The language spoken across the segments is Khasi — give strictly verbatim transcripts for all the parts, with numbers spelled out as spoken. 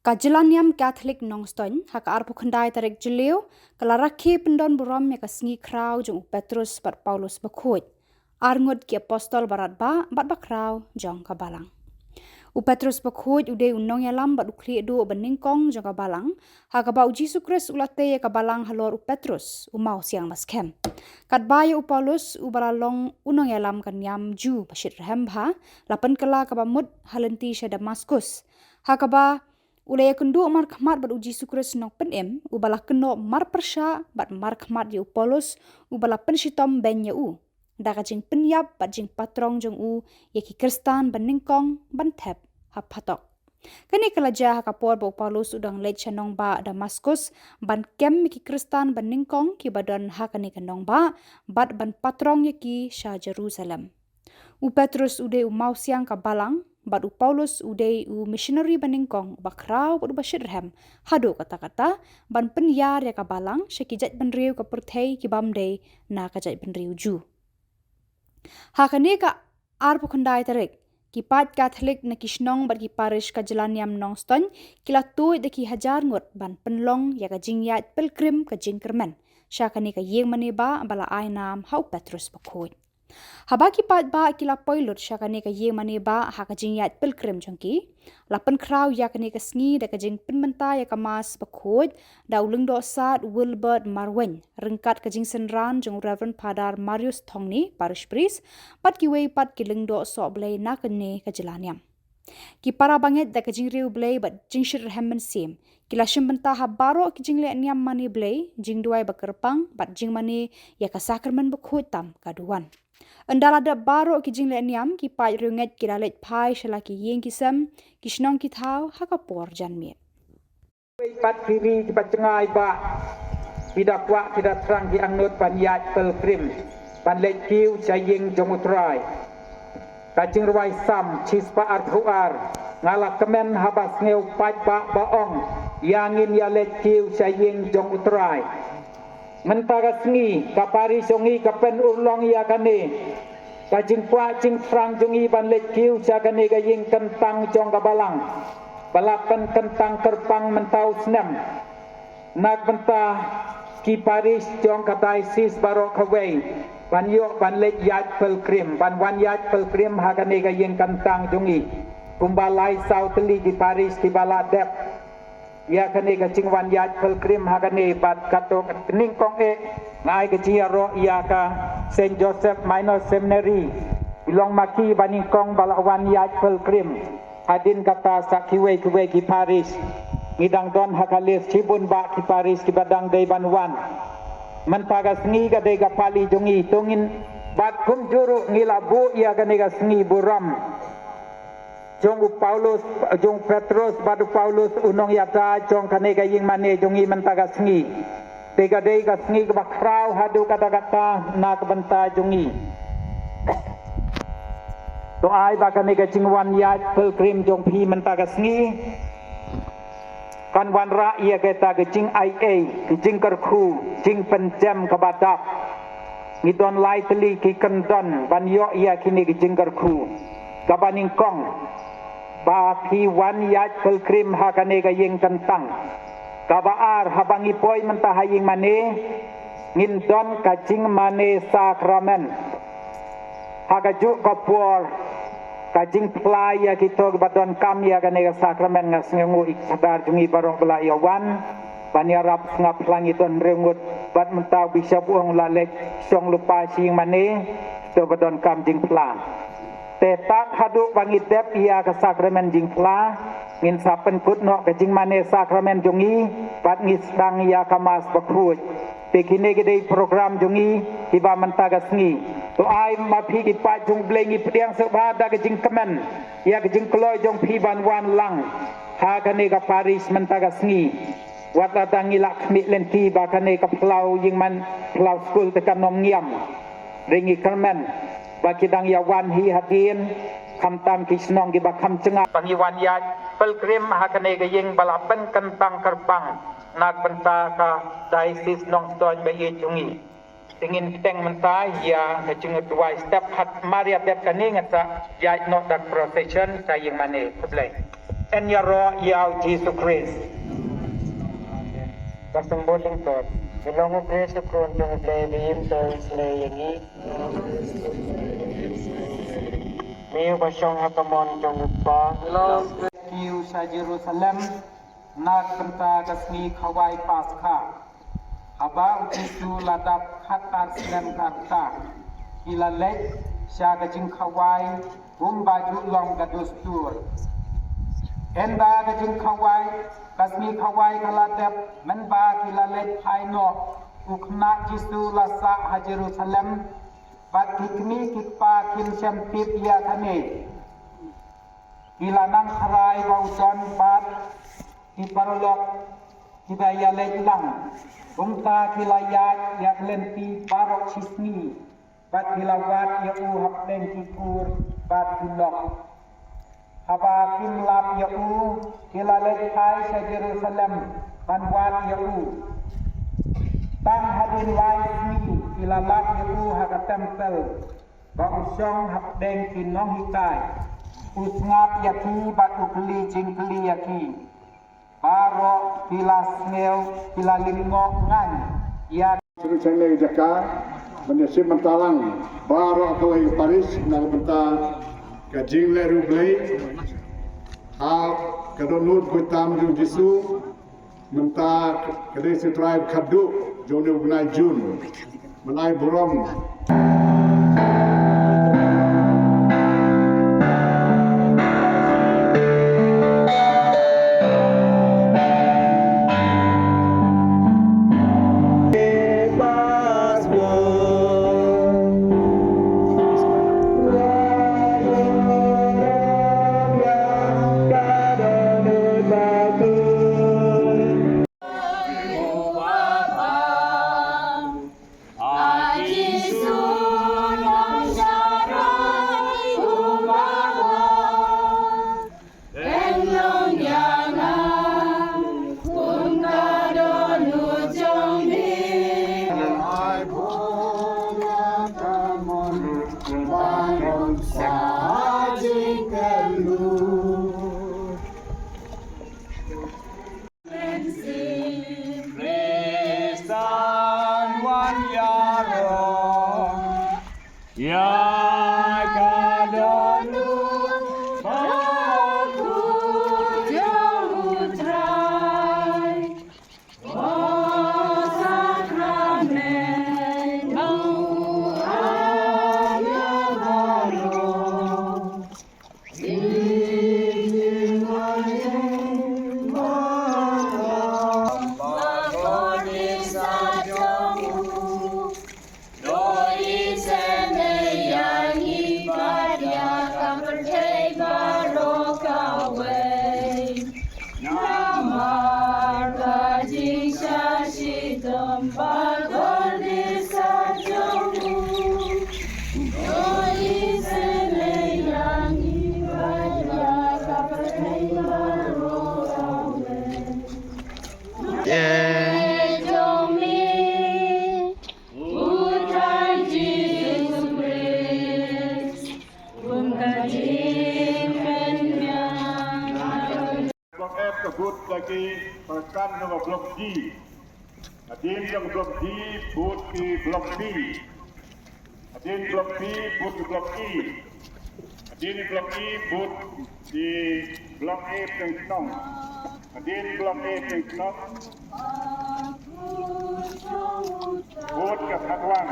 Ka Jyllaniam Katholik Nongstoiñ, ha ka arphew khyndai tarik Jylliew, ka la rakhe pyndon burom ïa ka sngi khraw jong u Petrus bad Paulus Bakhuid, arngut ki apostol baratbah bad bakhraw jong ka Balang. U Petrus Bakhuid u dei u nongïalam bad u khlieh duh banyngkong jong ka Balang, ha kaba u Jisu Khrist u la tei ïa ka Balang halor u Petrus, u mawsiang baskhem. Katba ïa u Paulus, uba la long u nongïalam ka niam Jiw ba shitrhem bha, la pynkylla kaba mut ha lynti sha Damaskus, ha kaba u la ïakynduh markhmat bad u Jisu Khrist Nongpynim, uba la kynnoh marpyrshah bad markhmat ïa u Paulus, uba la pynshitom beiñ ïa u da ka jingpynïap bad jingpatrong jong u ïa ki Khristan banyngkong ban thep ha phatok. Kane ka la jia ha ka por ba u Paulus u dang leit sha nongbah Damaskus ban kem ïa ki Khristan banyngkong kiba don ha kane ka nongbah bad ban patrong ïa ki sha Jerusalem. U Petrus u dei u mawsiang ka Balang, bad u Paulus u dei u missionary banyngkong uba khraw bad uba shitrhem haduh katta katta ban pynïar ïa ka Balang sha ki jaitbynriew ka pyrthei ki bym dei na ka jaitbynriew Jiw. Ha kane ka arphew khyndai tarik, ki paid Katholik na ki shnong bad ki parish ka Jyllaniam Nongstoiñ ki la tuid da ki hajar ngut ban pynlong ïa ka jingïaid pilgrim ka jingkyrmen sha kane ka ïing mane bah ba la ai nam ha u Petrus Bakhuid. Haba ki paidbah ki la poi lut sha kane ka ïing mane bah ha ka jingïaid pilgrim jong ki, la pynkhraw ïa kane ka sngi da ka jingpynmynta ïa ka Mass Bakhuid da u Lyngdoh Sad Wilbert Marwein, ryngkat ka jingsynran jong u Reverend Father Marius Thongni, Parish Priest, bad kiwei pat ki lyngdoh sohblei na kane ka jyllaniam. Ki para bangeit da ka jingriewblei bad jingshitrhem mynsiem ki la shim bynta ha baroh ki jingleh niam mane Blei, jingduwai ba kyrpang bad jingmane ïa ka Sakramen Bakhuid tam ka duwan. Ynda la dep baroh ki jingleh niam, ki paid riewngeit ki la leit phai sha la ki ïing ki sem, ki shnong ki thaw ha ka por janmiet. Wei pat ki ri kiba jngai bah, ki da kwah ki da thrang ki angnud ban ïaid pilgrim ban leit kiew sha ïing jong U Trai. Ka jingrwai Salm shispah arphew ar, nga la kmen haba sngew paidbah ba ong, ïa ngin ïa leit kiew sha ïing jong U Trai. Mynta ka sngi ka parish jong ngi ka pynurlong ïa kane ka jingkwah jingthrang jong ngi ban leit kiew sha kane ka ïing kyntang jong ka Balang ba la pynkyntang kyrpang mynta u snem. Na ka bynta ki parish jong ka diocese baroh kawei ban ïoh ban leit ïaid pilgrim, ban wan ïaid pilgrim ha kane ka ïing kyntang jong ngi. Kumba lai saw tylli ki parish kiba la dep ïa kane ka jingwan ïaid pilgrim ha kane bad kato ka nyngkong eh nga ai ka jingïaroh ïa ka Saint Joseph Minor Seminary, i long ma ki ba nyngkong ba la wan ïaid pilgrim. Hadien kata sa kiwei kiwei ki parish ngi dang don ha ka list shibun bah ki parish kiba dang dei ban wan. Mynta ka sngi ka dei ka pali jong ngi, to ngin bad kumjuh ruh ngi la buh ïa kane ka sngi burom jong u Paulus, jong Petrus bad u Paulus u nongïada jong kane ka ïing mane jong ngi mynta ka sngi. Te ka dei ka sngi kaba khraw haduh katta katta na ka bynta jong ngi. To ai ba kane ka jingwan ïaid pilgrim jong phi mynta ka sngi kan wanrah ïa kata ka jingaiei, ka jingkyrkhu, jingpynjem kaba dap. Ngi don lai tylli ki kyndon ban ïoh ïa kine ki jingkyrkhu. Kaba nyngkong, ba phi wan ïaid pilgrim ha kane ka ïing kyntang. Kaba ar, haba ngi poi mynta ha ïing mane, ngin don ka jingmane sakramen. Ha kajuh ka por ka jingphla ïa kito kiba donkam ïa kane ka sakramen, nga sngewnguh ïa ki kordor jong ngi baroh ba la ïa wan ban ïarap. Sngap lang ïa don hynriew ngut bad mynta u bishop u ong la leit shong lypa sha ïing mane, to ba donkam jingphla. Te tad haduh ba ngi dep ïa ka sakramen jingphla, ngin sa pynkut noh ka jingmane sakramen jong ngi bad ngi sdang ïa ka Mass bakhuid. Te kine ki dei program jong ngi kiba mynta ka sngi. To ai ma phi ki paid jong U Blei ngi pdiang sngewbha da ka jingkmen ïa ka jingkloi jong phi ban wan lang ha kane ka parish mynta ka sngi. Wat la dang ngi la khmih lynti ba kane ka phyllaw ïing man, phyllaw skul te kan ym ngiam. Hynrei ngi kyrmen ba ki dang ïa wan hi hadien, khamtam ki shnong kiba kham jngai, ba ngi wan ïaid pilgrim ha kane ka ïing ba la pynkyntang kyrpang na ka bynta ka diocese Nongstoiñ ba ïeit jong ngi. Te ngin bteng mynta ïa ka jingduwai step, haba mar ïa dep kane ngin sa ïaid noh da ka procession sha ïing mane. Khublei. Yn ïaroh ïa u Jisu Khrist. Ka symbol lyngkot. Ngi long u Khrist u khun jong U Blei ba im to slei ïa ngi. Ngi uba shong ha ka mon jong U Kpa. Kiew sha Jerusalem na ka bynta ka sngi khawai Paskha. Haba u Jisu la dap khatar snem ka rta, ki la leit sha ka jingkhawai kumba ju long ka dustur. Ynda ka jingkhawai, ka sngi khawai ka la dep, mynba ki la leit phai noh, u khynnah Jisu la sah ha Jerusalem, bad ki kmie ki kpa kim shym tip ïa kane. Ki la nang tharai ba u don bad ki paralok kiba ïaleit lang. Kumta ki la ïaid ïa ka lynti baroh shisngi, bad ki la wad ïa u hapdeng ki kur bad ki lok. Haba kim lap ïa u, ki la leit phai sha Jerusalem ban wad ïa u. Tang hadien lai sngi ki la lap ïa u ha ka templ, ba u shong hapdeng ki nonghikai. U sngap ïa ki bad u kylli jingkylli ïa ki. Baroh ki la sngew, ki la lyngngoh ngan ïa. Sdang sha kane ka jaka ban ïashim bynta lang baroh kawei ka parish na ka bynta ka jingleh riewblei ha ka dohnud buitam jong U Jisu. Mynta ka dei shi trai khadduh jong une u bnai Jun. Bnai burom. Khristan wan ïaroh ïa ka dohnud bakhuid jong U Trai. O sakramen u ïa baroh. Namar ka jingshah shitom ba kordit sa jong u. Oi, se lei ïa ngi ba ïa ka pyrthei baroh kawei. Ïa jong ngi, U Trai Jisu Khrist, kum ka jingpynbiang. Block F ka vote da ki pyrkhat na ka Block G. Hadien jong Block G, vote ki Block B. Hadien Block B, vote ki Block E. Hadien Block E, vote ki Block A Pdeng Shnong. Hadien Block A Pdeng Shnong. Vote ka Thadlang.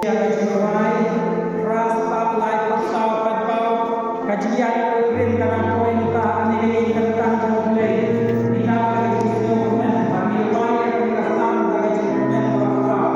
Ïa ka jingrwai, Phra Spah Lai Khutksaw Patpaw, ka jingïaid rim ka nang poi mynta ha kane ka ïing ka jong U Blei. Ngi ap ïa ka jingsngew kmen, bad ngi duwai ïa ka jingkyrkhu da ka jingkyrmen kaba khraw.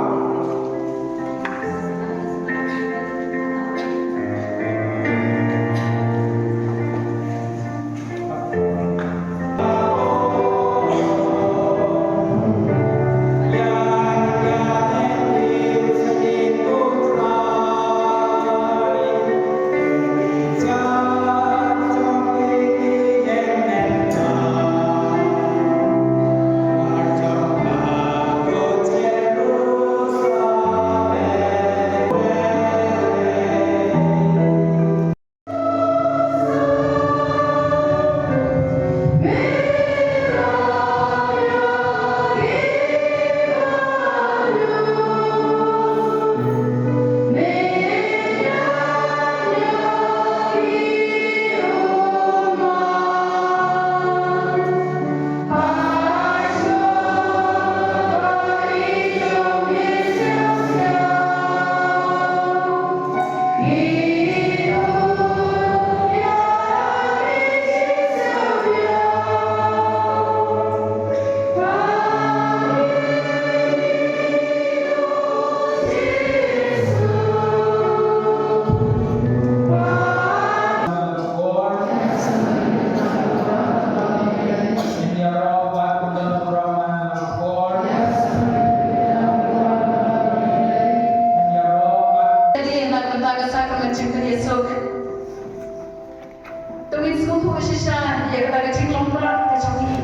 Te ngin sngewthuh shisha ïa kata ka jinglong palat ka jong ngi,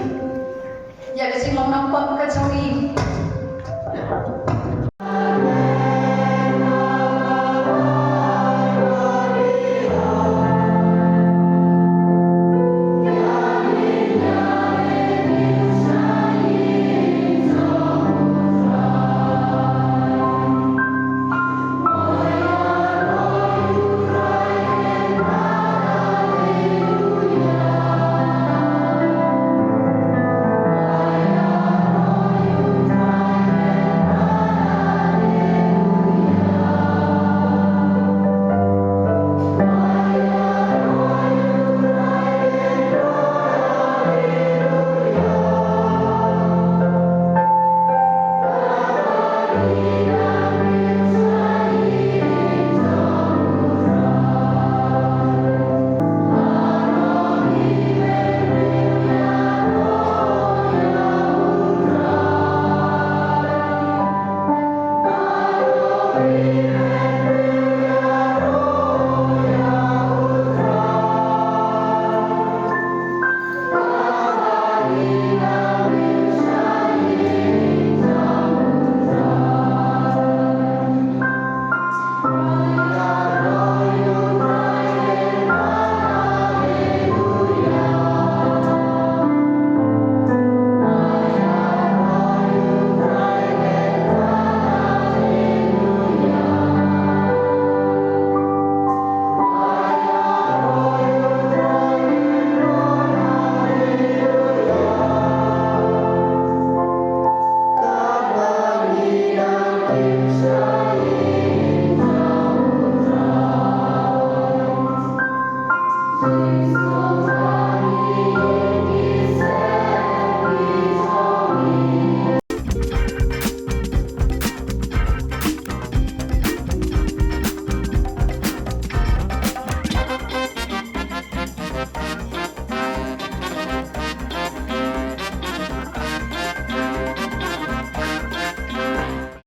ïa ka jinglong nongpop ka jong ngi.